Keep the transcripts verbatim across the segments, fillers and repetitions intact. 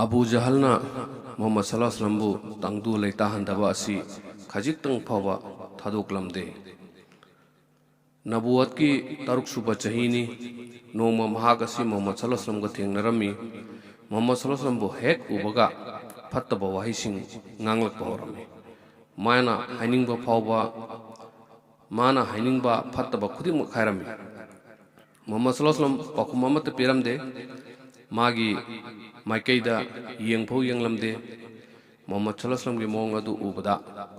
Abu ꯖꯍꯜꯅ ꯃꯨꯍꯝꯃꯗ ꯁꯜꯂꯜꯂꯥꯍꯨ ꯑꯂꯩꯍꯤ ꯋꯁꯜꯂꯝꯕꯨ ꯇꯪꯗꯨ ꯂꯩꯇꯥꯍꯟꯗꯕ ꯑꯁꯤ ꯈꯖꯤꯛꯇꯪ ꯐꯥꯎꯕ ꯊꯥꯗꯣꯛꯂꯝꯗꯦ꯫ ꯅꯕꯨꯋꯠꯀꯤ ꯇꯔꯨꯛ ꯁꯨꯕ ꯆꯍꯤꯅꯤ꯫ ꯅꯣꯡꯃ ꯃꯍꯥꯛ ꯑꯁꯤ ꯃꯨꯍꯝꯃꯗ ꯁꯜꯂꯜꯂꯥꯍꯨ ꯑꯂꯩꯍꯤ ꯋꯁꯜꯂꯝꯒ ꯊꯦꯡꯅꯔꯝꯃꯤ꯫ ꯃꯨꯍꯝꯃꯗ ꯁꯜꯂꯜꯂꯥꯍꯨ ꯑꯂꯩꯍꯤ ꯋꯁꯜꯂꯝꯕꯨ ꯍꯦꯛ ꯎꯕꯒ ꯐꯠꯇꯕ ꯋꯥꯍꯩꯁꯤꯡ ꯉꯥꯡꯂꯛꯄ ꯍꯧꯔꯝꯃꯤ꯫ ꯃꯥꯅ ꯍꯥꯏꯅꯤꯡꯕ ꯐꯥꯎꯕ, ꯃꯥꯅ ꯍꯥꯏꯅꯤꯡꯕ ꯐꯠꯇꯕ ꯈꯨꯗꯤꯡꯃꯛ ꯍꯥꯏꯔꯝꯃꯤ꯫ ꯃꯨꯍꯝꯃꯗ ꯁꯜꯂꯜꯂꯥꯍꯨ ꯑꯂꯩꯍꯤ ꯋꯁꯜꯂꯝ ꯄꯥꯎꯈꯨꯝ ꯑꯃꯠꯇ ꯄꯤꯔꯝꯗꯦ꯫ ꯃꯥꯒꯤ ꯃꯥꯏꯀꯩꯗ ꯌꯦꯡꯐꯧ ꯌꯦꯡꯂꯝꯗꯦ꯫ ꯃꯨꯍꯝꯃꯗ ꯁꯜꯂꯜꯂꯥꯍꯨ ꯑꯂꯩꯍꯤ ꯋꯁꯜꯂꯝꯒꯤ ꯃꯑꯣꯡ ꯑꯗꯨ ꯎꯕꯗ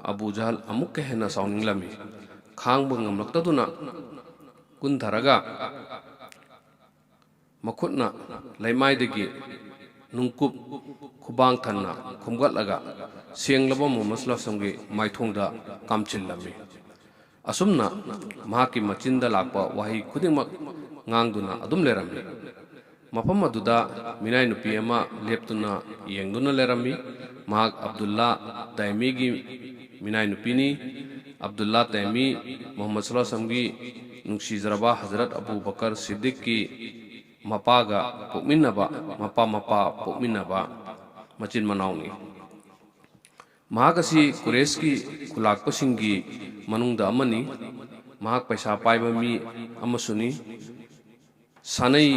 ꯑꯕꯨ ꯖꯍꯜ ꯑꯃꯨꯛꯀ ꯍꯦꯟꯅ ꯁꯥꯎꯅꯤꯡꯂꯝꯃꯤ꯫ ꯈꯥꯡꯕ ꯉꯝꯂꯛꯇꯗꯨꯅ ꯀꯨꯟꯊꯔꯒ ꯃꯈꯨꯠꯅ ꯂꯩꯃꯥꯏꯗꯒꯤ ꯅꯨꯡꯀꯨꯞ ꯈꯨꯕꯥꯡ ꯊꯟꯅ ꯈꯨꯝꯒꯠꯂꯒ ꯁꯦꯡꯂꯕ ꯃꯨꯍꯝꯃꯗ ꯁꯜꯂꯜꯂꯥꯍꯨ ꯑꯂꯩꯍꯤ ꯋꯁꯜꯂꯝꯒꯤ ꯃꯥꯏꯊꯣꯡꯗ ꯀꯥꯝꯁꯤꯜꯂꯝꯃꯤ꯫ ꯑꯁꯨꯝꯅ ꯃꯍꯥꯛꯀꯤ ꯃꯆꯤꯟꯗ ꯂꯥꯛꯄ ꯋꯥꯍꯩ ꯈꯨꯗꯤꯡꯃꯛ ꯉꯥꯡꯗꯨꯅ ꯑꯗꯨꯝ ꯂꯩꯔꯝꯃꯤ꯫ ꯃꯐꯝ ꯑꯗꯨꯗ ꯃꯤꯅꯥꯏ ꯅꯨꯄꯤ ꯑꯃ ꯂꯦꯞꯇꯨꯅ ꯌꯦꯡꯗꯨꯅ ꯂꯩꯔꯝꯃꯤ꯫ ꯃꯍꯥꯛ ꯑꯕꯗꯨꯜꯂꯥ ꯇꯥꯏꯃꯤꯒꯤ ꯃꯤꯅꯥꯏ ꯅꯨꯄꯤꯅꯤ꯫ ꯑꯕꯗꯨꯜꯂꯥ ꯇꯥꯏꯃꯤ ꯃꯨꯍꯝꯃꯗ ꯁꯜꯂꯜꯂꯥꯍꯨ ꯑꯂꯩꯍꯤ ꯋꯁꯜꯂꯝꯒꯤ ꯅꯨꯡꯁꯤꯖꯔꯕ ꯍꯖꯔꯠ ꯑꯕꯨ ꯕꯀꯔ ꯁꯤꯗꯤꯛꯀꯤ ꯃꯄꯥꯒ ꯄꯣꯛꯃꯤꯟꯅꯕ, ꯃꯄꯥ ꯃꯄꯥ ꯄꯣꯛꯃꯤꯟꯅꯕ ꯃꯆꯤꯟ ꯃꯅꯥꯎꯅꯤ꯫ ꯃꯍꯥꯛ ꯑꯁꯤ ꯀꯨꯔꯦꯁꯀꯤ ꯈꯨꯂꯥꯛꯄꯁꯤꯡꯒꯤ ꯃꯅꯨꯡꯗ ꯑꯃꯅꯤ꯫ ꯃꯍꯥꯛ ꯄꯩꯁꯥ ꯄꯥꯏꯕ ꯃꯤ ꯑꯃꯁꯨꯅꯤ꯫ ꯁꯥꯟꯅꯩ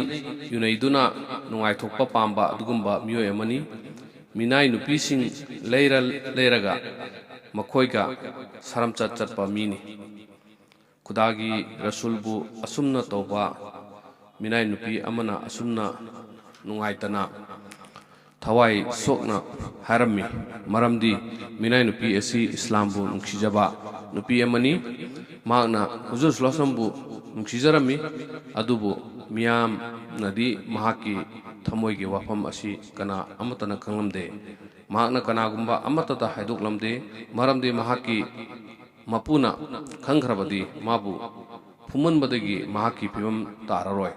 ꯌꯨꯅꯩꯗꯨꯅ ꯅꯨꯡꯉꯥꯏꯊꯣꯛꯄ ꯄꯥꯝꯕ ꯑꯗꯨꯒꯨꯝꯕ ꯃꯤꯑꯣꯏ ꯑꯃꯅꯤ꯫ ꯃꯤꯅꯥꯏ ꯅꯨꯄꯤꯁꯤꯡ ꯂꯩꯔ ꯂꯩꯔꯒ ꯃꯈꯣꯏꯒ ꯁꯔꯝꯆꯠ ꯆꯠꯄ ꯃꯤꯅꯤ꯫ ꯈꯨꯗꯥꯒꯤ ꯔꯁꯨꯜꯕꯨ ꯑꯁꯨꯝꯅ ꯇꯧꯕ ꯃꯤꯅꯥꯏ ꯅꯨꯄꯤ ꯑꯃꯅ ꯑꯁꯨꯝꯅ ꯅꯨꯡꯉꯥꯏꯇꯅ ꯊꯋꯥꯏ ꯁꯣꯛꯅ ꯍꯥꯏꯔꯝꯃꯤ, ꯃꯔꯝꯗꯤ ꯃꯤꯅꯥꯏ ꯅꯨꯄꯤ ꯑꯁꯤ ꯏꯁꯂꯥꯝꯕꯨ ꯅꯨꯡꯁꯤꯖꯕ ꯅꯨꯄꯤ ꯑꯃꯅꯤ꯫ ꯃꯍꯥꯛꯅ ꯍꯨꯖꯨꯔ ꯁꯜꯂꯜꯂꯥꯍꯨ ꯑꯂꯩꯍꯤ ꯋꯁꯜꯂꯝꯕꯨ ꯅꯨꯡꯁꯤꯖꯔꯝꯃꯤ, ꯑꯗꯨꯕꯨ ꯃꯤꯌꯥꯝꯅꯗꯤ ꯃꯍꯥꯛꯀꯤ ꯊꯃꯣꯏꯒꯤ ꯋꯥꯐꯝ ꯑꯁꯤ ꯀꯅꯥ ꯑꯃꯠꯇꯅ ꯈꯪꯂꯝꯗꯦ꯫ ꯃꯍꯥꯛꯅ ꯀꯅꯥꯒꯨꯝꯕ ꯑꯃꯠꯇꯗ ꯍꯥꯏꯗꯣꯛꯂꯝꯗꯦ, ꯃꯔꯝꯗꯤ ꯃꯍꯥꯛꯀꯤ ꯃꯄꯨꯅ ꯈꯪꯈ꯭ꯔꯕꯗꯤ ꯃꯥꯕꯨ ꯐꯨꯝꯍꯟꯕꯗꯒꯤ ꯃꯍꯥꯛꯀꯤ ꯐꯤꯕꯝ ꯇꯥꯔꯔꯣꯏ꯫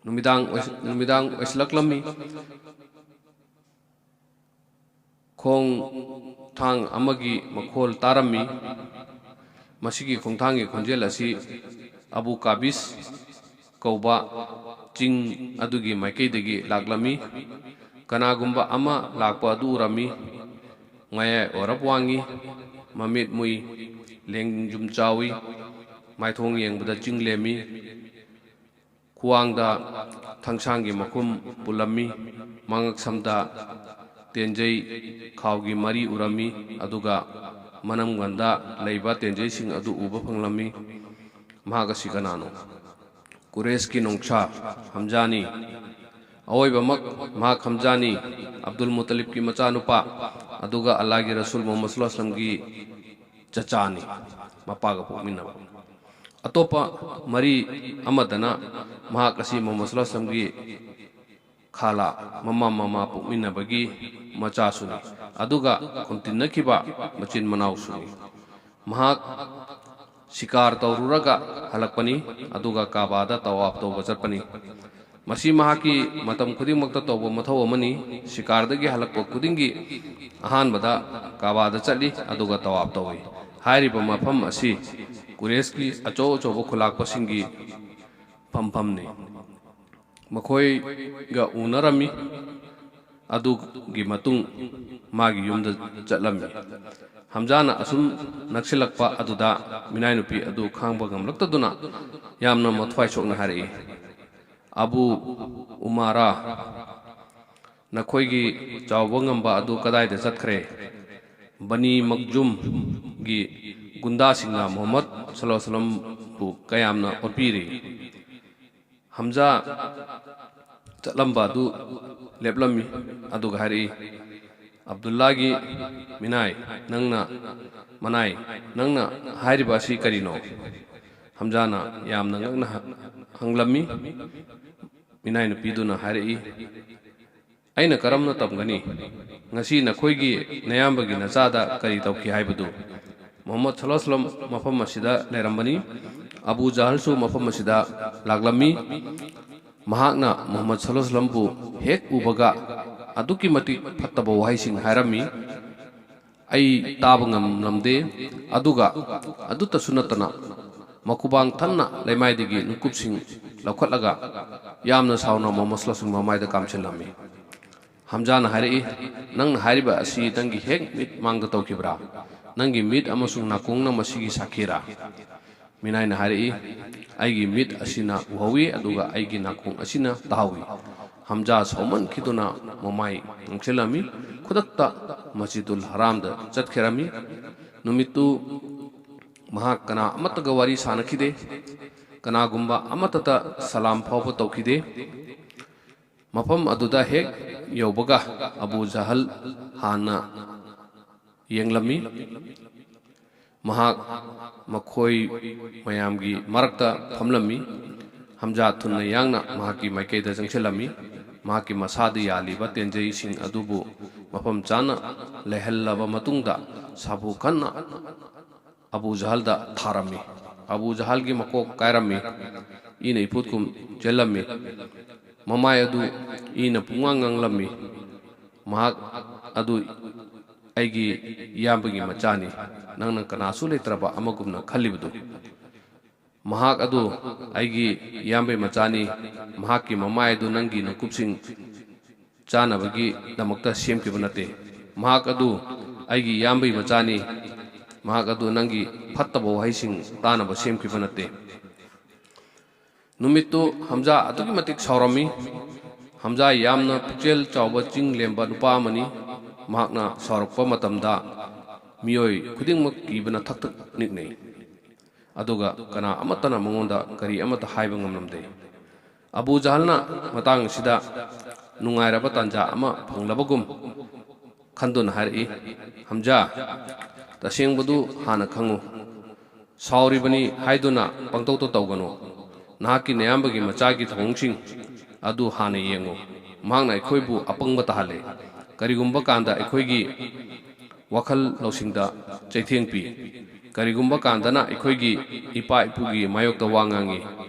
ꯅꯨꯃꯤꯗꯥꯡ ꯑꯣꯏꯁ-, ꯅꯨꯃꯤꯗꯥꯡ ꯑꯣꯏꯁꯤꯜꯂꯛꯂꯝꯃꯤ꯫ ꯈꯣꯡꯊꯥꯡ ꯑꯃꯒꯤ ꯃꯈꯣꯜ ꯇꯥꯔꯝꯃꯤ꯫ ꯃꯁꯤꯒꯤ ꯈꯣꯡꯊꯥꯡꯒꯤ ꯈꯣꯟꯖꯦꯜ ꯑꯁꯤ ꯑꯕꯨ ꯀꯥꯕꯤꯁ ꯀꯧꯕ ꯆꯤꯡ ꯑꯗꯨꯒꯤ ꯃꯥꯏꯀꯩꯗꯒꯤ ꯂꯥꯛꯂꯝꯃꯤ꯫ ꯀꯅꯥꯒꯨꯝꯕ ꯑꯃ ꯂꯥꯛꯄ ꯑꯗꯨ ꯎꯔꯝꯃꯤ꯫ ꯃꯌꯥꯏ ꯑꯣꯔꯞ ꯋꯥꯡꯏ, ꯃꯃꯤꯠ ꯃꯨꯏ, ꯂꯦꯡꯖꯨꯝ ꯆꯥꯎꯏ, ꯃꯥꯏꯊꯣꯡ ꯌꯦꯡꯕꯗ ꯆꯤꯡ ꯂꯦꯝꯃꯤ, ꯈꯨꯋꯥꯡꯗ ꯊꯥꯡꯁꯥꯡꯒꯤ ꯃꯈꯨꯝ ꯄꯨꯜꯂꯝꯃꯤ, ꯃꯉꯛꯁꯝꯗ ꯇꯦꯟꯖꯩ ꯈꯥꯎꯒꯤ ꯃꯔꯤ ꯎꯔꯝꯃꯤ, ꯑꯗꯨꯒ ꯃꯅꯝꯒꯟꯗ ꯂꯩꯕ ꯇꯦꯟꯖꯩꯁꯤꯡ ꯑꯗꯨ ꯎꯕ ꯐꯪꯂꯝꯃꯤ꯫ ꯃꯍꯥꯛ ꯑꯁꯤ ꯀꯅꯥꯅꯣ? ꯀꯨꯔꯦꯁꯀꯤ ꯅꯣꯡꯁꯥ ꯍꯝꯖꯥꯅꯤ꯫ ꯑꯋꯣꯏꯕꯃꯛ ꯃꯍꯥꯛ ꯍꯝꯖꯥꯅꯤ, ꯑꯕꯗꯨꯜ ꯃꯨꯇꯂꯤꯕꯀꯤ ꯃꯆꯥꯅꯨꯄꯥ, ꯑꯗꯨꯒ ꯑꯜꯂꯥꯍꯒꯤ ꯔꯁꯨꯜ ꯃꯨꯍꯝꯃꯗ ꯁꯜꯂꯜꯂꯥꯍꯨ ꯑꯂꯩꯍꯤ ꯋꯥꯁꯜꯂꯝꯒꯤ ꯆꯆꯥꯅꯤ, ꯃꯄꯥꯒ ꯄꯣꯛꯃꯤꯟꯅꯕ꯫ ꯑꯇꯣꯞꯄ ꯃꯔꯤ ꯑꯃꯗꯅ ꯃꯍꯥꯛ ꯑꯁꯤ ꯃꯨꯍꯝꯃꯗ ꯁꯜꯂꯜꯂꯥꯍꯨ ꯑꯂꯩꯍꯤ ꯋꯥꯁꯜꯂꯝꯒꯤ ꯈꯥꯂꯥ, ꯃꯃꯥ ꯃꯃꯥ ꯄꯣꯛꯃꯤꯟꯅꯕꯒꯤ ꯃꯆꯥꯁꯨꯅꯤ, ꯑꯗꯨꯒ ꯈꯣꯝꯇꯤꯟꯅꯈꯤꯕ ꯃꯆꯤꯟ ꯃꯅꯥꯎꯁꯨꯅꯤ꯫ ꯃꯍꯥꯛ ꯁꯤꯀꯥꯔ ꯇꯧꯔꯨꯔꯒ ꯍꯜꯂꯛꯄꯅꯤ, ꯑꯗꯨꯒ ꯀꯥꯕꯥꯗ ꯇꯋꯥꯐ ꯇꯧꯕ ꯆꯠꯄꯅꯤ꯫ ꯃꯁꯤ ꯃꯍꯥꯛꯀꯤ ꯃꯇꯝ ꯈꯨꯗꯤꯡꯃꯛꯇ ꯇꯧꯕ ꯃꯊꯧ ꯑꯃꯅꯤ꯫ ꯁꯤꯀꯥꯔꯗꯒꯤ ꯍꯜꯂꯛꯄ ꯈꯨꯗꯤꯡꯒꯤ ꯑꯍꯥꯟꯕꯗ ꯀꯥꯕꯥꯗ ꯆꯠꯂꯤ, ꯑꯗꯨꯒ ꯇꯋꯥꯐ ꯇꯧꯏ꯫ ꯍꯥꯏꯔꯤꯕ ꯃꯐꯝ ꯑꯁꯤ ꯀꯨꯔꯦꯁꯀꯤ ꯑꯆꯧ ꯑꯆꯧꯕ ꯈꯨꯂꯥꯛꯄꯁꯤꯡꯒꯤ ꯐꯝꯐꯝꯅꯤ꯫ ꯃꯈꯣꯏꯒ ꯎꯅꯔꯝꯃꯤ꯫ ꯑꯗꯨꯒꯤ ꯃꯇꯨꯡ ꯃꯥꯒꯤ ꯌꯨꯝꯗ ꯆꯠꯂꯝꯃꯤ꯫ ꯍꯝꯖꯥꯅ ꯑꯁꯨꯝ ꯅꯛꯁꯤꯜꯂꯛꯄ ꯑꯗꯨꯗ ꯃꯤꯅꯥꯏ ꯅꯨꯄꯤ ꯑꯗꯨ ꯈꯥꯡꯕ ꯉꯝꯂꯛꯇꯗꯨꯅ ꯌꯥꯝꯅ ꯃꯊ꯭ꯋꯥꯏ ꯁꯣꯛꯅ ꯍꯥꯏꯔꯛꯏ, "ꯑꯕꯨ ꯎꯃꯥꯔꯥ, ꯅꯈꯣꯏꯒꯤ ꯆꯥꯎꯕ ꯉꯝꯕ ꯑꯗꯨ ꯀꯗꯥꯏꯗ ꯆꯠꯈ꯭ꯔꯦ? ꯕꯅꯤ ꯃꯛꯖꯨꯝꯒꯤ ꯒꯨꯟꯗꯥꯁꯤꯡꯅ ꯃꯨꯍꯝꯃꯗ ꯁꯜꯂꯜꯂꯥꯍꯨ ꯑꯂꯩꯍꯤ ꯋꯥꯁꯜꯂꯝꯕꯨ ꯀꯌꯥꯝꯅ ꯑꯣꯠꯄꯤꯔꯤ?" ꯍꯝꯖꯥ ꯆꯠꯂꯝꯕ ꯑꯗꯨ ꯂꯦꯞꯂꯝꯃꯤ, ꯑꯗꯨꯒ ꯍꯥꯏꯔꯛꯏ, "ꯑꯕꯗꯨꯜꯂꯥꯒꯤ ꯃꯤꯅꯥꯏ, ꯅꯪꯅ, ꯃꯅꯥꯏ, ꯅꯪꯅ ꯍꯥꯏꯔꯤꯕ ꯑꯁꯤ ꯀꯔꯤꯅꯣ?" ꯍꯝꯖꯥꯅ ꯌꯥꯝꯅ ꯉꯛꯅ ꯍ-, ꯍꯪꯂꯝꯃꯤ꯫ ꯃꯤꯅꯥꯏ ꯅꯨꯄꯤꯗꯨꯅ ꯍꯥꯏꯔꯛꯏ, "ꯑꯩꯅ ꯀꯔꯝꯅ ꯇꯝꯒꯅꯤ? ꯉꯁꯤ ꯅꯈꯣꯏꯒꯤ ꯅꯌꯥꯝꯕꯒꯤ ꯅꯆꯥꯗ ꯀꯔꯤ ꯇꯧꯈꯤ ꯍꯥꯏꯕꯗꯨ?" ꯃꯨꯍꯝꯃꯗ ꯁꯜꯂꯜꯂꯥꯍꯨ ꯑꯂꯩꯍꯤ ꯋꯥꯁꯜꯂꯝ ꯃꯐꯝ ꯑꯁꯤꯗ ꯂꯩꯔꯝꯕꯅꯤ꯫ ꯑꯕꯨ ꯖꯍꯜꯁꯨ ꯃꯐꯝ ꯑꯁꯤꯗ ꯂꯥꯛꯂꯝꯃꯤ꯫ ꯃꯍꯥꯛꯅ ꯃꯨꯍꯝꯃꯗ ꯁꯜꯂꯜꯂꯥꯍꯨ ꯑꯂꯩꯍꯤ ꯋꯥꯁꯜꯂꯝꯕꯨ ꯍꯦꯛ ꯎꯕꯒ ꯑꯗꯨꯛꯀꯤ ꯃꯇꯤꯛ ꯐꯠꯇꯕ ꯋꯥꯍꯩꯁꯤꯡ ꯍꯥꯏꯔꯝꯃꯤ꯫ ꯑꯩ ꯇꯥꯕ ꯉꯝꯂꯝꯗꯦ꯫ ꯑꯗꯨꯒ ꯑꯗꯨꯇꯁꯨ ꯅꯠꯇꯅ ꯃꯈꯨꯕꯥꯡ ꯊꯟꯅ ꯂꯩꯃꯥꯏꯗꯒꯤ ꯅꯨꯡꯀꯨꯞꯁꯤꯡ ꯂꯧꯈꯠꯂꯒ ꯌꯥꯝꯅ ꯁꯥꯎꯅ ꯃꯨꯍꯝꯃꯗ ꯁꯜꯂꯜꯂꯥꯍꯨ ꯑꯂꯩꯍꯤ ꯋꯥꯁꯜꯂꯝꯒꯤ ꯃꯃꯥꯏꯗ ꯀꯥꯝꯁꯤꯜꯂꯝꯃꯤ꯫ ꯍꯝꯖꯥꯅ ꯍꯥꯏꯔꯛꯏ, "ꯅꯪꯅ ꯍꯥꯏꯔꯤꯕ ꯑꯁꯤ ꯅꯪꯒꯤ ꯍꯦꯛ ꯃꯤꯠ ꯃꯥꯡꯗ ꯇꯧꯈꯤꯕ꯭ꯔꯥ? ꯅꯪꯒꯤ ꯃꯤꯠ ꯑꯃꯁꯨꯡ ꯅꯥꯀꯣꯡꯅ ꯃꯁꯤꯒꯤ ꯁꯥꯈꯤꯔꯥ?" ꯃꯤꯅꯥꯏꯅ ꯍꯥꯏꯔꯛꯏ, "ꯑꯩꯒꯤ ꯃꯤꯠ ꯑꯁꯤꯅ ꯎꯍꯧꯏ, ꯑꯗꯨꯒ ꯑꯩꯒꯤ ꯅꯥꯀꯣꯡ ꯑꯁꯤꯅ ꯇꯥꯍꯧꯏ꯫" ꯍꯝꯖꯥ ꯁꯥꯎꯃꯟꯈꯤꯗꯨꯅ ꯃꯃꯥꯏ ꯉꯥꯡꯁꯤꯜꯂꯝꯃꯤ꯫ ꯈꯨꯗꯛꯇ ꯃꯁꯖꯤꯗꯨꯜ ꯍꯔꯥꯝꯗ ꯆꯠꯈꯤꯔꯝꯃꯤ꯫ ꯅꯨꯃꯤꯠꯇꯨ ꯃꯍꯥꯛ ꯀꯅꯥ ꯑꯃꯠꯇꯒ ꯋꯥꯔꯤ ꯁꯥꯅꯈꯤꯗꯦ꯫ ꯀꯅꯥꯒꯨꯝꯕ ꯑꯃꯠꯇꯗ ꯁꯂꯥꯝ ꯐꯥꯎꯕ ꯇꯧꯈꯤꯗꯦ꯫ ꯃꯐꯝ ꯑꯗꯨꯗ ꯍꯦꯛ ꯌꯧꯕꯒ ꯑꯕꯨ ꯖꯍꯜ ꯍꯥꯟꯅ ꯌꯦꯡꯂꯝꯃꯤ꯫ ꯃꯍꯥꯛ ꯃꯈꯣꯏ ꯃꯌꯥꯝꯒꯤ ꯃꯔꯛꯇ ꯐꯝꯂꯝꯃꯤ꯫ ꯍꯝꯖꯥ ꯊꯨꯅ ꯌꯥꯡꯅ ꯃꯍꯥꯛꯀꯤ ꯃꯥꯏꯀꯩꯗ ꯆꯪꯁꯤꯜꯂꯝꯃꯤ꯫ ꯃꯍꯥꯛꯀꯤ ꯃꯁꯥꯗ ꯌꯥꯜꯂꯤꯕ ꯇꯦꯟꯖꯩꯁꯤꯡ ꯑꯗꯨꯕꯨ ꯃꯐꯝ ꯆꯥꯅ ꯂꯩꯍꯜꯂꯕ ꯃꯇꯨꯡꯗ, ꯁꯥꯐꯨ ꯀꯟꯅ ꯑꯕꯨ ꯖꯍꯜꯗ ꯊꯥꯔꯝꯃꯤ꯫ ꯑꯕꯨ ꯖꯍꯜꯒꯤ ꯃꯀꯣꯛ ꯀꯥꯏꯔꯝꯃꯤ꯫ ꯏꯅ ꯏꯐꯨꯠꯀꯨꯝ ꯆꯦꯜꯂꯝꯃꯤ꯫ ꯃꯃꯥꯏ ꯑꯗꯨ ꯏꯅ ꯄꯨꯡꯉꯥꯡ ꯉꯥꯡꯂꯝꯃꯤ꯫ ꯃꯍꯥꯛ ꯑꯗꯨ ꯑꯩꯒꯤ ꯏꯌꯥꯝꯕꯒꯤ ꯃꯆꯥꯅꯤ, ꯅꯪꯅ ꯀꯅꯥꯁꯨ ꯂꯩꯇ꯭ꯔꯕ ꯑꯃꯒꯨꯝꯅ ꯈꯜꯂꯤꯕꯗꯨ꯫ ꯃꯍꯥꯛ ꯑꯗꯨ ꯑꯩꯒꯤ ꯏꯌꯥꯝꯕꯒꯤ ꯃꯆꯥꯅꯤ꯫ ꯃꯍꯥꯛꯀꯤ ꯃꯃꯥꯏ ꯑꯗꯨ ꯅꯪꯒꯤ ꯅꯀꯨꯞꯁꯤꯡ ꯆꯥꯅꯕꯒꯤꯗꯃꯛꯇ ꯁꯦꯝꯈꯤꯕ ꯅꯠꯇꯦ꯫ ꯃꯍꯥꯛ ꯑꯗꯨ ꯑꯩꯒꯤ ꯏꯌꯥꯝꯕꯒꯤ ꯃꯆꯥꯅꯤ꯫ ꯃꯍꯥꯛ ꯑꯗꯨ ꯅꯪꯒꯤ ꯐꯠꯇꯕ ꯋꯥꯍꯩꯁꯤꯡ ꯇꯥꯅꯕ ꯁꯦꯝꯈꯤꯕ ꯅꯠꯇꯦ꯫ ꯅꯨꯃꯤꯠꯇꯨ ꯍꯝꯖꯥ ꯑꯗꯨꯛꯀꯤ ꯃꯇꯤꯛ ꯁꯥꯎꯔꯝꯃꯤ꯫ ꯍꯝꯖꯥ ꯌꯥꯝꯅ ꯄꯨꯛꯆꯦꯜ ꯆꯥꯎꯕ ꯆꯤꯡ ꯂꯦꯝꯕ ꯅꯨꯄꯥ ꯑꯃꯅꯤ꯫ ꯃꯍꯥꯛꯅ ꯁꯥꯎꯔꯛꯄ ꯃꯇꯝꯗ ꯃꯤꯑꯣꯏ ꯈꯨꯗꯤꯡꯃꯛ ꯀꯤꯕꯅ ꯊꯛ ꯊꯛ ꯅꯤꯛꯅꯩ꯫ ꯑꯗꯨꯒ ꯀꯅꯥ ꯑꯃꯠꯇꯅ ꯃꯉꯣꯟꯗ ꯀꯔꯤ ꯑꯃꯠꯇ ꯍꯥꯏꯕ ꯉꯝꯂꯝꯗꯦ꯫ ꯑꯕꯨ ꯖꯍꯜꯅ ꯃꯇꯥꯡ ꯑꯁꯤꯗ ꯅꯨꯡꯉꯥꯏꯔꯕ ꯇꯥꯟꯖꯥ ꯑꯃ ꯐꯪꯂꯕꯒꯨꯝ ꯈꯟꯗꯨꯅ ꯍꯥꯏꯔꯛꯏ, "ꯍꯝꯖꯥ, ꯇꯁꯦꯡꯕꯗꯨ ꯍꯥꯟꯅ ꯈꯪꯉꯨ꯫ ꯁꯥꯎꯔꯤꯕꯅꯤ ꯍꯥꯏꯗꯨꯅ ꯄꯪꯇꯧꯗ ꯇꯧꯒꯅꯨ꯫ ꯅꯍꯥꯛꯀꯤ ꯅꯌꯥꯝꯕꯒꯤ ꯃꯆꯥꯒꯤ ꯊꯧꯑꯣꯡꯁꯤꯡ ꯑꯗꯨ ꯍꯥꯟꯅ ꯌꯦꯡꯉꯨ꯫ ꯃꯍꯥꯛꯅ ꯑꯩꯈꯣꯏꯕꯨ ꯑꯄꯪꯕ ꯇꯥꯍꯜꯂꯦ꯫ ꯀꯔꯤꯒꯨꯝꯕ ꯀꯥꯟꯗ ꯑꯩꯈꯣꯏꯒꯤ ꯋꯥꯈꯜ ꯂꯧꯁꯤꯡꯗ ꯆꯩꯊꯦꯡ ꯄꯤ꯫ ꯀꯔꯤꯒꯨꯝꯕ ꯀꯥꯟꯗꯅ ꯑꯩꯈꯣꯏꯒꯤ ꯏꯄꯥ ꯏꯄꯨꯒꯤ ꯃꯥꯌꯣꯛꯇ ꯋꯥ ꯉꯥꯡꯉꯤ꯫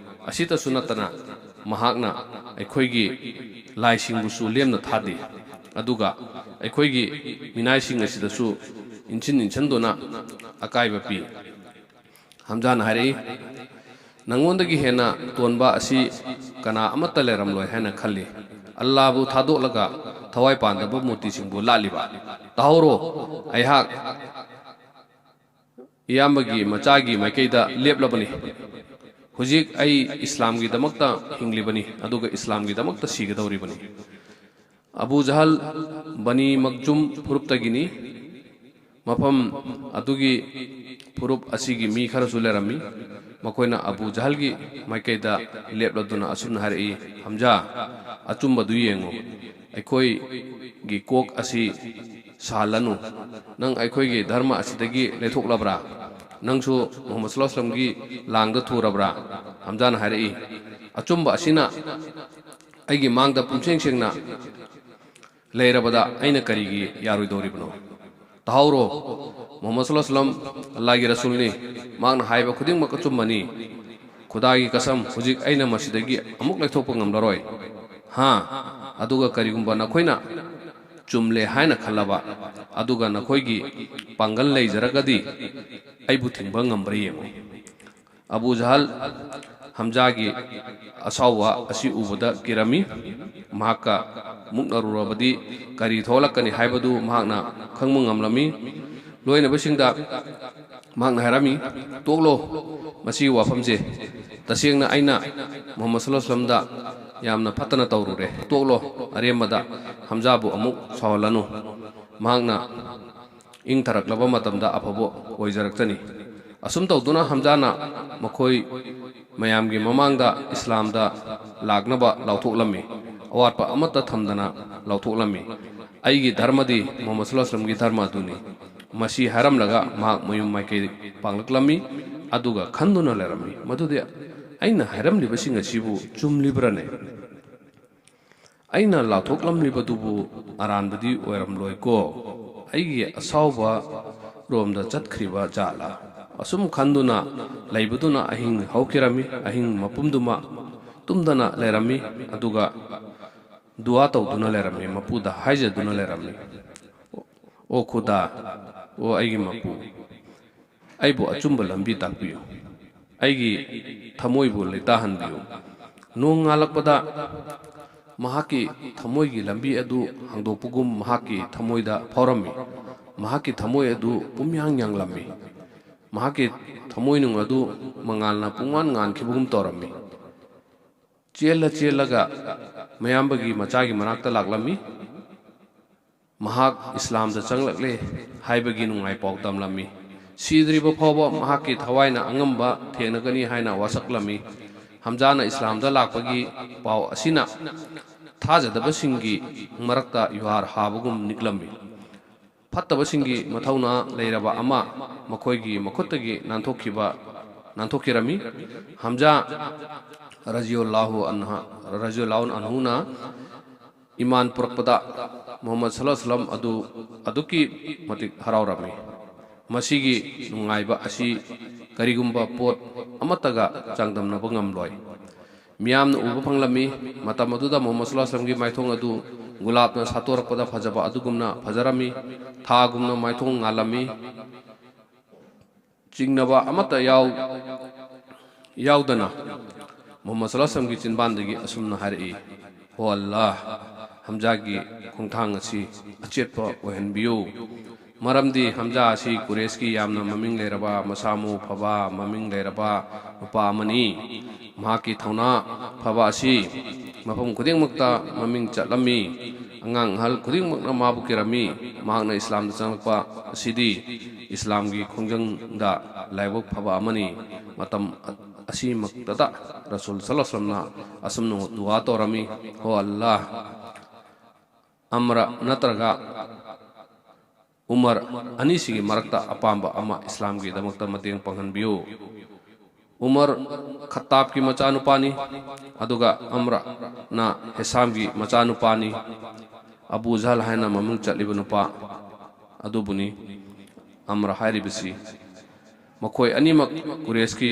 ꯑꯁꯤꯇꯁꯨ ꯅꯠꯇꯅ ꯃꯍꯥꯛꯅ ꯑꯩꯈꯣꯏꯒꯤ ꯂꯥꯏꯁꯤꯡꯕꯨꯁꯨ ꯂꯦꯝꯅ ꯊꯥꯗꯦ꯫ ꯑꯗꯨꯒ ꯑꯩꯈꯣꯏꯒꯤ ꯃꯤꯅꯥꯏꯁꯤꯡ ꯑꯁꯤꯗꯁꯨ ꯏꯟꯁꯤꯟ ꯏꯟꯁꯤꯟꯗꯨꯅ ꯑꯀꯥꯏꯕ ꯄꯤ꯫" ꯍꯝꯖꯥꯅ ꯍꯥꯏꯔꯛꯏ, "ꯅꯉꯣꯟꯗꯒꯤ ꯍꯦꯟꯅ ꯇꯣꯟꯕ ꯑꯁꯤ ꯀꯅꯥ ꯑꯃꯠꯇ ꯂꯩꯔꯝꯂꯣꯏ ꯍꯥꯏꯅ ꯈꯜꯂꯤ꯫ ꯑꯜꯂꯥꯕꯨ ꯊꯥꯗꯣꯛꯂꯒ ꯊꯋꯥꯏ ꯄꯥꯟꯗꯕ ꯃꯨꯔꯇꯤꯁꯤꯡꯕꯨ ꯂꯥꯠꯂꯤꯕ? ꯇꯥꯍꯧꯔꯣ, ꯑꯩꯍꯥꯛ ꯏꯌꯥꯝꯕꯒꯤ ꯃꯆꯥꯒꯤ ꯃꯥꯏꯀꯩꯗ ꯂꯦꯞꯂꯕꯅꯤ꯫ ꯍꯧꯖꯤꯛ ꯑꯩ ꯏꯁꯂꯥꯝꯒꯤꯗꯃꯛꯇ ꯍꯤꯡꯂꯤꯕꯅꯤ, ꯑꯗꯨꯒ ꯏꯁꯂꯥꯝꯒꯤꯗꯃꯛꯇ ꯁꯤꯒꯗꯧꯔꯤꯕꯅꯤ꯫ ꯑꯕꯨ ꯖꯍꯜ ꯕꯅꯤ ꯃꯛꯖꯨꯝ ꯐꯨꯔꯨꯞꯇꯒꯤꯅꯤ꯫ ꯃꯐꯝ ꯑꯗꯨꯒꯤ ꯐꯨꯔꯨꯞ ꯑꯁꯤꯒꯤ ꯃꯤ ꯈꯔꯁꯨ ꯂꯩꯔꯝꯃꯤ꯫ ꯃꯈꯣꯏꯅ ꯑꯕꯨ ꯖꯍꯜꯒꯤ ꯃꯥꯏꯀꯩꯗ ꯂꯦꯞꯂꯗꯨꯅ ꯑꯁꯨꯝꯅ ꯍꯥꯏꯔꯛꯏ, "ꯍꯝꯖꯥ, ꯑꯆꯨꯝꯕꯗꯨ ꯌꯦꯡꯉꯨ꯫ ꯑꯩꯈꯣꯏꯒꯤ ꯀꯣꯛ ꯑꯁꯤ ꯁꯥꯍꯜꯂꯅꯨ꯫ ꯅꯪ ꯑꯩꯈꯣꯏꯒꯤ ꯙꯔꯃ ꯑꯁꯤꯗꯒꯤ ꯂꯩꯊꯣꯛꯂꯕ꯭ꯔꯥ? ꯅꯪꯁꯨ ꯃꯨꯍꯝꯃꯗ ꯁꯜꯂꯜꯂꯥꯍꯨ ꯑꯂꯥꯏꯍꯤ ꯋꯥꯁꯜꯂꯝꯒꯤ ꯂꯥꯡꯗ ꯊꯨꯔꯕ꯭ꯔꯥ?" ꯍꯝꯖꯥꯅ ꯍꯥꯏꯔꯛꯏ, "ꯑꯆꯨꯝꯕ ꯑꯁꯤꯅ ꯑꯩꯒꯤ ꯃꯥꯡꯗ ꯄꯨꯝꯁꯦꯡ ꯁꯦꯡꯅ ꯂꯩꯔꯕꯗ ꯑꯩꯅ ꯀꯔꯤꯒꯤ ꯌꯥꯔꯣꯏꯗꯧꯔꯤꯕꯅꯣ? ꯇꯥꯍꯧꯔꯣ, ꯃꯨꯍꯝꯃꯗ ꯁꯜꯂꯜꯂꯥꯍꯨ ꯑꯂꯥꯏꯍꯤ ꯋꯥꯁꯜꯂꯝ ꯑꯜꯂꯥꯍꯒꯤ ꯔꯁꯨꯜꯅꯤ꯫ ꯃꯍꯥꯛꯅ ꯍꯥꯏꯕ ꯈꯨꯗꯤꯡꯃꯛ ꯑꯆꯨꯝꯕꯅꯤ꯫ ꯈꯨꯗꯥꯒꯤ ꯀꯁꯝ, ꯍꯧꯖꯤꯛ ꯑꯩꯅ ꯃꯁꯤꯗꯒꯤ ꯑꯃꯨꯛ ꯂꯩꯊꯣꯛꯄ ꯉꯝꯂꯔꯣꯏ꯫ ꯍꯥ, ꯑꯗꯨꯒ ꯀꯔꯤꯒꯨꯝꯕ ꯅꯈꯣꯏꯅ ꯆꯨꯝꯂꯦ ꯍꯥꯏꯅ ꯈꯜꯂꯕ, ꯑꯗꯨꯒ ꯅꯈꯣꯏꯒꯤ ꯄꯥꯡꯒꯜ ꯂꯩꯖꯔꯒꯗꯤ ꯑꯩꯕꯨ ꯊꯤꯡꯕ ꯉꯝꯕ꯭ꯔꯥ ꯌꯦꯡꯉꯨ꯫" ꯑꯕꯨ ꯖꯍꯜ ꯍꯝꯖꯥꯒꯤ ꯑꯁꯥꯎꯕ ꯑꯁꯤ ꯎꯕꯗ ꯀꯤꯔꯝꯃꯤ꯫ ꯃꯍꯥꯛꯀ ꯃꯨꯛꯅꯔꯨꯔꯕꯗꯤ ꯀꯔꯤ ꯊꯣꯛꯂꯛꯀꯅꯤ ꯍꯥꯏꯕꯗꯨ ꯃꯍꯥꯛꯅ ꯈꯪꯕ ꯉꯝꯂꯝꯃꯤ꯫ ꯂꯣꯏꯅꯕꯁꯤꯡꯗ ꯃꯍꯥꯛꯅ ꯍꯥꯏꯔꯝꯃꯤ, "ꯇꯣꯛꯂꯣ ꯃꯁꯤꯒꯤ ꯋꯥꯐꯝꯁꯦ꯫ ꯇꯁꯦꯡꯅ ꯑꯩꯅ ꯃꯨꯍꯝꯃꯗ ꯁꯜꯂꯜꯂꯥꯍꯨ ꯑꯂꯥꯏꯍꯤ ꯋꯥꯁꯜꯂꯝꯗ ꯌꯥꯝꯅ ꯐꯠꯇꯅ ꯇꯧꯔꯨꯔꯦ꯫ ꯇꯣꯛꯂꯣ, ꯑꯔꯦꯝꯕꯗ ꯍꯝꯖꯥꯕꯨ ꯑꯃꯨꯛ ꯁꯥꯎꯍꯜꯂꯅꯨ꯫ ꯃꯍꯥꯛꯅ ꯏꯪꯊꯔꯛꯂꯕ ꯃꯇꯝꯗ ꯑꯐꯕ ꯑꯣꯏꯖꯔꯛꯆꯅꯤ꯫" ꯑꯁꯨꯝ ꯇꯧꯗꯨꯅ ꯍꯝꯖꯥꯅ ꯃꯈꯣꯏ ꯃꯌꯥꯝꯒꯤ ꯃꯃꯥꯡꯗ ꯏꯁꯂꯥꯝꯗ ꯂꯥꯛꯅꯕ ꯂꯥꯎꯊꯣꯛꯂꯝꯃꯤ꯫ ꯑꯋꯥꯠꯄ ꯑꯃꯠꯇ ꯊꯝꯗꯅ ꯂꯥꯎꯊꯣꯛꯂꯝꯃꯤ꯫ "ꯑꯩꯒꯤ ꯙꯔꯃꯗꯤ ꯃꯨꯍꯝꯃꯗ ꯁꯜꯂꯜꯂꯥꯍꯨ ꯑꯂꯥꯏꯍꯤ ꯋꯥꯁꯜꯂꯝꯒꯤ ꯙꯔꯃ ꯑꯗꯨꯅꯤ꯫" ꯃꯁꯤ ꯍꯥꯏꯔꯝꯂꯒ ꯃꯍꯥꯛ ꯃꯌꯨꯝ ꯃꯥꯏꯀꯩ ꯄꯥꯡꯂꯛꯂꯝꯃꯤ꯫ ꯑꯗꯨꯒ ꯈꯟꯗꯨꯅ ꯂꯩꯔꯝꯃꯤ, "ꯃꯗꯨꯗꯤ ꯑꯩꯅ ꯍꯥꯏꯔꯝꯂꯤꯕꯁꯤꯡ ꯑꯁꯤꯕꯨ ꯆꯨꯝꯂꯤꯕ꯭ꯔꯥꯅꯦ? ꯑꯩꯅ ꯂꯥꯎꯊꯣꯛꯂꯝꯂꯤꯕꯗꯨꯕꯨ ꯑꯔꯥꯟꯕꯗꯤ ꯑꯣꯏꯔꯝꯂꯣꯏꯀꯣ? ꯑꯩꯒꯤ ꯑꯁꯥꯎꯕ ꯔꯣꯝꯗ ꯆꯠꯈ꯭ꯔꯤꯕ ꯖꯥꯠꯂꯥ?" ꯑꯁꯨꯝ ꯈꯟꯗꯨꯅ ꯂꯩꯕꯗꯨꯅ ꯑꯍꯤꯡ ꯍꯧꯈꯤꯔꯝꯃꯤ꯫ ꯑꯍꯤꯡ ꯃꯄꯨꯝꯗꯨꯃ ꯇꯨꯝꯗꯅ ꯂꯩꯔꯝꯃꯤ꯫ ꯑꯗꯨꯒ ꯗꯨꯋꯥ ꯇꯧꯗꯨꯅ ꯂꯩꯔꯝꯃꯤ, ꯃꯄꯨꯗ ꯍꯥꯏꯖꯗꯨꯅ ꯂꯩꯔꯝꯃꯤ, "ꯑꯣ ꯈꯨꯗꯥ, ꯑꯣ ꯑꯩꯒꯤ ꯃꯄꯨ, ꯑꯩꯕꯨ ꯑꯆꯨꯝꯕ ꯂꯝꯕꯤ ꯇꯥꯛꯄꯤꯌꯨ꯫ ꯑꯩꯒꯤ ꯊꯃꯣꯏꯕꯨ ꯂꯩꯇꯥꯍꯟꯕꯤꯌꯨ꯫ ꯅꯣꯡ ꯉꯥꯜꯂꯛꯄꯗ ꯃꯍꯥꯛꯀꯤ ꯊꯃꯣꯏꯒꯤ ꯂꯝꯕꯤ ꯑꯗꯨ ꯍꯥꯡꯗꯣꯛꯄꯒꯨꯝ ꯃꯍꯥꯛꯀꯤ ꯊꯃꯣꯏꯗ ꯐꯥꯎꯔꯝꯃꯤ꯫ ꯃꯍꯥꯛꯀꯤ ꯊꯃꯣꯏ ꯑꯗꯨ ꯄꯨꯝꯌꯥꯡ ꯌꯥꯡꯂꯝꯃꯤ꯫ ꯃꯍꯥꯛꯀꯤ ꯊꯃꯣꯏꯅꯨꯡ ꯑꯗꯨ ꯃꯉꯥꯜꯅ ꯄꯨꯡꯉꯥꯟ ꯉꯥꯟꯈꯤꯕꯒꯨꯝ ꯇꯧꯔꯝꯃꯤ꯫ ꯆꯦꯜꯂ ꯆꯦꯜꯂꯒ ꯃꯌꯥꯝꯕꯒꯤ ꯃꯆꯥꯒꯤ ꯃꯅꯥꯛꯇ ꯂꯥꯛꯂꯝꯃꯤ꯫ ꯃꯍꯥꯛ ꯏꯁꯂꯥꯝꯗ ꯆꯪꯂꯛꯂꯦ ꯍꯥꯏꯕꯒꯤ ꯅꯨꯡꯉꯥꯏ ꯄꯥꯎ ꯇꯝꯂꯝꯃꯤ꯫ ꯁꯤꯗ꯭ꯔꯤꯕ ꯐꯥꯎꯕ ꯃꯍꯥꯛꯀꯤ ꯊꯋꯥꯏꯅ ꯑꯉꯝꯕ ꯊꯦꯡꯅꯒꯅꯤ ꯍꯥꯏꯅ ꯋꯥꯁꯛꯂꯝꯃꯤ꯫ ꯍꯝꯖꯥꯅ ꯏꯁꯂꯥꯝꯗ ꯂꯥꯛꯄꯒꯤ ꯄꯥꯎ ꯑꯁꯤꯅ ꯊꯥꯖꯗꯕꯁꯤꯡꯒꯤ ꯃꯔꯛꯇ ꯌꯨꯍꯥꯔ ꯍꯥꯕꯒꯨꯝ ꯅꯤꯛꯂꯝꯃꯤ꯫ ꯐꯠꯇꯕꯁꯤꯡꯒꯤ ꯃꯊꯧꯅꯥ ꯂꯩꯔꯕ ꯑꯃ ꯃꯈꯣꯏꯒꯤ ꯃꯈꯨꯠꯇꯒꯤ ꯅꯥꯟꯊꯣꯛꯈꯤꯕ, ꯅꯥꯟꯊꯣꯛꯈꯤꯔꯝꯃꯤ꯫ ꯍꯝꯖꯥ ꯔꯖꯤꯌꯜꯂꯥꯍꯨ ꯑꯟꯍ, ꯔꯖꯤꯌꯜꯂꯥꯍꯨ ꯑꯟꯍꯨꯅ ꯏꯃꯥꯟ ꯄꯨꯔꯛꯄꯗ ꯃꯨꯍꯝꯃꯗ ꯁꯜꯂꯜꯂꯥꯍꯨ ꯑꯂꯩꯍꯤ ꯋꯁꯜꯂꯝ ꯑꯗꯨ ꯑꯗꯨꯛꯀꯤ ꯃꯇꯤꯛ ꯍꯔꯥꯎꯔꯝꯃꯤ꯫ ꯃꯁꯤꯒꯤ ꯅꯨꯡꯉꯥꯏꯕ ꯑꯁꯤ ꯀꯔꯤꯒꯨꯝꯕ ꯄꯣꯠ ꯑꯃꯠꯇꯒ ꯆꯥꯡꯗꯝꯅꯕ ꯉꯝꯂꯣꯏ꯫ ꯃꯤꯌꯥꯝꯅ ꯎꯕ ꯐꯪꯂꯝꯃꯤ꯫ ꯃꯇꯝ ꯑꯗꯨꯗ ꯃꯨꯍꯝꯃꯗ ꯁꯜꯂꯜꯂꯥꯍꯨ ꯑꯂꯩꯍꯤ ꯋꯁꯜꯂꯝꯒꯤ ꯃꯥꯏꯊꯣꯡ ꯑꯗꯨ ꯒꯨꯂꯥꯞꯅ ꯁꯥꯠꯇꯣꯔꯛꯄꯗ ꯐꯖꯕ ꯑꯗꯨꯒꯨꯝꯅ ꯐꯖꯔꯝꯃꯤ꯫ ꯊꯥꯒꯨꯝꯅ ꯃꯥꯏꯊꯣꯡ ꯉꯥꯜꯂꯝꯃꯤ꯫ ꯆꯤꯡꯅꯕ ꯑꯃꯠꯇ ꯌꯥꯎ-, ꯌꯥꯎꯗꯅ ꯃꯨꯍꯝꯃꯗ ꯁꯜꯂꯜꯂꯥꯍꯨ ꯑꯂꯩꯍꯤ ꯋꯁꯜꯂꯝꯒꯤ ꯆꯤꯟꯕꯥꯟꯗꯒꯤ ꯑꯁꯨꯝꯅ ꯍꯥꯏꯔꯛꯏ, "ꯍꯣ ꯑꯜꯂꯥꯍ, ꯍꯝꯖꯥꯒꯤ ꯈꯣꯡꯊꯥꯡ ꯑꯁꯤ ꯑꯆꯦꯠꯄ ꯑꯣꯏꯍꯟꯕꯤꯌꯨ꯫ ꯃꯔꯝꯗꯤ ꯍꯝꯖꯥ ꯑꯁꯤ ꯀꯨꯔꯦꯁꯀꯤ ꯌꯥꯝꯅ ꯃꯃꯤꯡ ꯂꯩꯔꯕ, ꯃꯁꯥ ꯃꯎ ꯐꯕ, ꯃꯃꯤꯡ ꯂꯩꯔꯕ ꯅꯨꯄꯥ ꯑꯃꯅꯤ꯫ ꯃꯍꯥꯛꯀꯤ ꯊꯧꯅꯥ ꯐꯕ ꯑꯁꯤ ꯃꯐꯝ ꯈꯨꯗꯤꯡꯃꯛꯇ ꯃꯃꯤꯡ ꯆꯠꯂꯝꯃꯤ꯫ ꯑꯉꯥꯡ ꯑꯍꯜ ꯈꯨꯗꯤꯡꯃꯛꯅ ꯃꯥꯕꯨ ꯀꯤꯔꯝꯃꯤ꯫ ꯃꯍꯥꯛꯅ ꯏꯁꯂꯥꯝꯗ ꯆꯪꯂꯛꯄ ꯑꯁꯤꯗꯤ ꯏꯁꯂꯥꯝꯒꯤ ꯈꯣꯡꯖꯪꯗ ꯂꯥꯏꯕꯛ ꯐꯕ ꯑꯃꯅꯤ"꯫ ꯃꯇꯝ ꯑꯁꯤꯃꯛꯇꯗ ꯔꯁꯨꯜ ꯁꯜꯂꯜꯂꯥꯍꯨ ꯑꯂꯩꯍꯤ ꯋꯁꯜꯂꯝꯅ ꯑꯁꯨꯝꯅ ꯗꯨꯋꯥ ꯇꯧꯔꯝꯃꯤ, "ꯍꯣ ꯑꯜꯂꯥꯍ, ꯑꯝꯔ ꯅꯠꯇ꯭ꯔꯒ ꯎꯃꯔ ꯑꯅꯤꯁꯤꯒꯤ ꯃꯔꯛꯇ ꯑꯄꯥꯝꯕ ꯑꯃ ꯏꯁꯂꯥꯝꯒꯤꯗꯃꯛꯇ ꯃꯇꯦꯡ ꯄꯥꯡꯍꯟꯕꯤꯌꯨ"꯫ ꯎꯃꯔ ꯈꯠꯇꯥꯕꯀꯤ ꯃꯆꯥꯅꯨꯄꯥꯅꯤ, ꯑꯗꯨꯒ ꯑꯝꯔꯅ ꯍꯤꯁꯥꯝꯒꯤ ꯃꯆꯥꯅꯨꯄꯥꯅꯤ꯫ ꯑꯕꯨ ꯖꯍꯜ ꯍꯥꯏꯅ ꯃꯃꯤꯡ ꯆꯠꯂꯤꯕ ꯅꯨꯄꯥ ꯑꯗꯨꯕꯨꯅꯤ ꯑꯝꯔ ꯍꯥꯏꯔꯤꯕꯁꯤ꯫ ꯃꯈꯣꯏ ꯑꯅꯤꯃꯛ ꯀꯨꯔꯦꯁꯀꯤ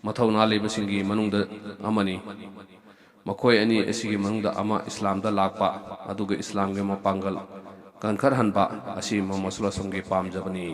ꯃꯊꯧꯅꯥ ꯂꯩꯕꯁꯤꯡꯒꯤ ꯃꯅꯨꯡꯗ ꯑꯃꯅꯤ꯫ ꯃꯈꯣꯏ ꯑꯅꯤ ꯑꯁꯤꯒꯤ ꯃꯅꯨꯡꯗ ꯑꯃ ꯏꯁꯂꯥꯝꯗ ꯂꯥꯛꯄ, ꯑꯗꯨꯒ ꯏꯁꯂꯥꯝꯒꯤ ꯃꯄꯥꯡꯒꯜ ꯀꯟꯈꯠꯍꯟꯕ ꯑꯁꯤ ꯃꯨꯍꯝꯃꯗ ꯁꯜꯂꯜꯂꯥꯍꯨ ꯑꯂꯩꯍꯤ ꯋꯁꯜꯂꯝꯒꯤ ꯄꯥꯝꯖꯕꯅꯤ꯫